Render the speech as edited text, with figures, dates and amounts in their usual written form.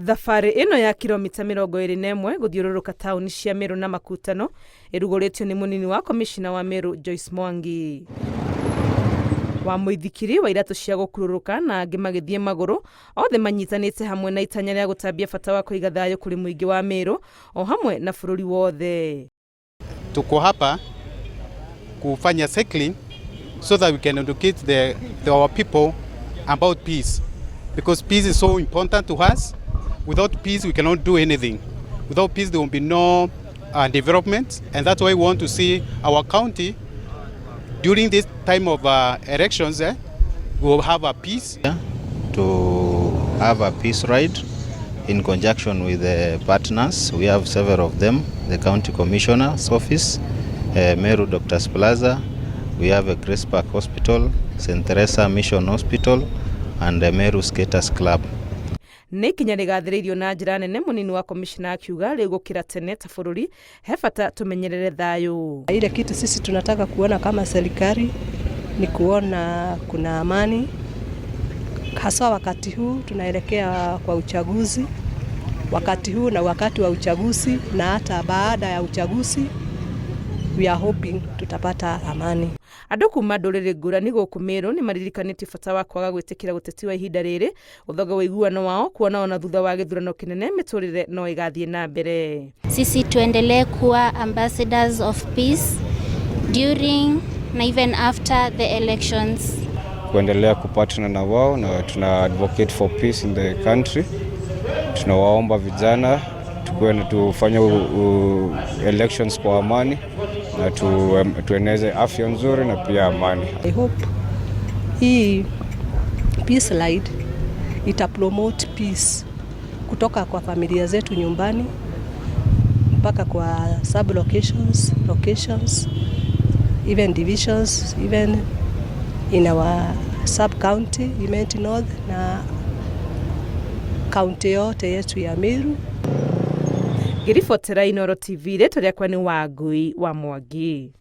Thabarĩ ĩno ya kilomita 21 gũthiũrũrũka taũni cia Meru na Makutano ĩrugũrĩtio nĩ mũnini wa komishina wa Meru Joyce Mwangi. Wa mũithikiri wa iratũ cia gũkurũrũka na angĩ magĩthiĩ magũrũ, othe manyitanĩte hamwe na itanya rĩa gũtambia bata wa kũiga thayũ kũrĩ mũingĩ wa Meru o hamwe na bũrũri wothe. Tuko hapa kufanya cycling so that we can educate our people about peace, because peace is so important to us. Without peace, we cannot do anything. Without peace, there will be no development, and that's why we want to see our county during this time of elections, we will have a peace. To have a peace ride in conjunction with the partners. We have several of them, the County Commissioner's Office, Meru Doctors Plaza, we have a Grace Park Hospital, St. Teresa Mission Hospital, and the Meru Skaters Club. Nĩ ikinya rĩgathĩrĩirio na njĩra nene, mũnini wa komishina akiuga rĩu gũkĩra tene ta bũrũri he bata tũmenyerere thayũ. Ile kitu sisi tunataka kuona kama serikali ni kuona kuna amani, haswa wakati huu tunaelekea kwa uchaguzi, wakati huu na wakati wa uchaguzi na hata baada ya uchaguzi, we are hoping tutapata amani. Andũ kuma ndũrĩrĩ ngũrani gũkũ Meru nĩ maririkanĩtio bata wa kwaga gwĩtĩkĩra gũteti wa ihinda rĩrĩ ũthonga ũiguano wao, kuona ona thutha wa gĩthurano kĩnene mĩtũrĩre no ĩgathiĩ na mbere. Sisi tuendelee kuwa ambassadors of peace during na even after the elections. Kuendelea kupartner na wao na tuna advocate for peace in the country. Tunawaomba vijana tukuwe na tufanye elections kwa amani na tueneze afya nzuri na pia amani. I hope hii peace ride ita promote peace kutoka kwa familia zetu nyumbani mpaka kwa sub locations, locations, even divisions, even in our sub county Imenti North na kaunti yote yetu ya Meru. Ngĩribotera Inooro TV, rĩtwa rĩakwa nĩ Wangui wa Mwangi.